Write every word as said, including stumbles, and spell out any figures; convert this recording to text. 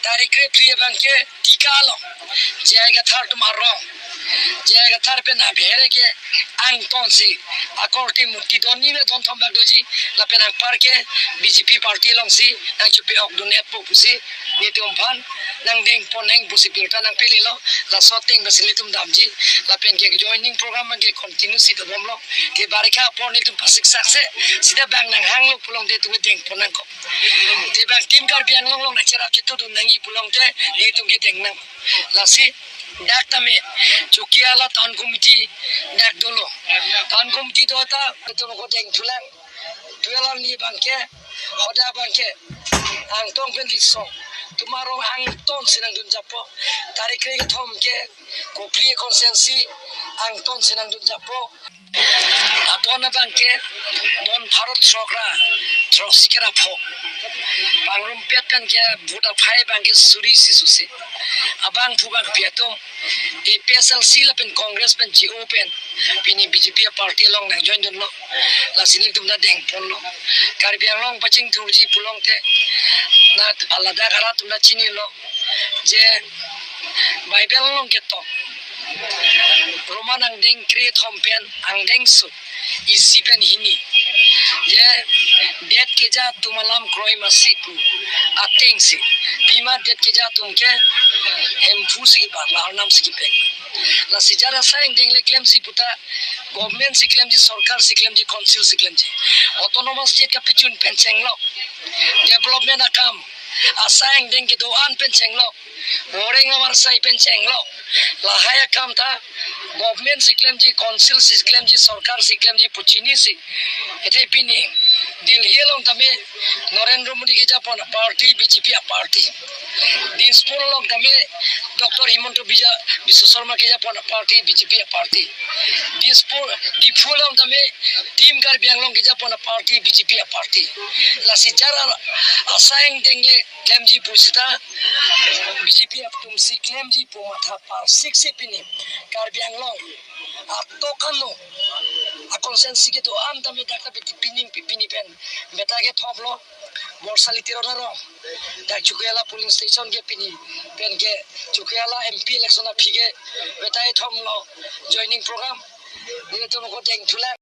Tarik kre phli abang ke Tika along J I Kathar atum arong, J I Kathar pen abhere ke angton si akorte murti don ni me don thom bak doji, lapen anpar ke B J P party alongsi nangchepe-ok dun-etpo pusi nelitum aphan nangdengpon nang pusi birta nangpilelo. Laso ateng pensi nelitum damji, lapen ke joining program abang ke continue si dobomlo. Ke barikha apor nelitum pasik sakse sida bang nanghanglo pulote nelitum dengpon nangkok. Te bang Team Karbi Anglong along nangcherap chetudun nangji pulote nelitum kedeng nang. Lasi dak tame Chokihola Town Committee dak dolo. Town Committee do ta nelitum ako dengthulang. Tuelan ni abang ke, hoda abang ke, angtong pen Riso atum arong angton si nangdun jappo. Tarik kre kethom ke Kopili constituency angton si nangdun jappo. Adon abang ke Don Bharat throk ra throksi kre ra pho. Pangrumpet pen ke vote aphai abang ke suri isi susi. Abangphu abangpi atum A P H L C lapen Congress pen che-o pen pini B J P party along nangjoin dunlo. Lasi nelitum ta dengponlo. Karbi Anglong pachingthurji pulote na alada arat atum ta chinilo je Bible along ketok, Roman angdeng kre kethom pen angdeng sut isi pen hini, je det keja atum alam kroi masi pu atengsi pima det keja atum ke Hemphu si kebang, la Arnam si kepek. Lasi jar asai angdeng le klemji puta government si klemji, sorkar si klemji, council si klemji, autonomous state kapachun pen chenglok, development akam, asai angdeng kedo-an pen chenglok, moreng amarsai pen chenglok, lahai akam ta government si klemji, council si klemji, sorkar si klemji pu chinisi. Athe pini Delhi along tame Narendra Modi kejapon aparty B J P aparty. Dispur along tame Doctor Himanta Bija-, Biswa Sarma kejapon aparty B J P aparty. Dispur, Diphu along tame Team Karbi Anglong kejapon aparty B J P aparty. Lasi jar asai angdeng le klemji pu sita B J P atum si klemji pu matha parsik si pini Karbi Anglong atok ano a constituency kedo-an tame dak ta pini, pini pen birta kethoplo. Borsaliti road arong dak Chokihola polling station ke pini pen ke Chokihola M P election aphi ke birta kethoplo joining program. Nelitum ako dengthulang.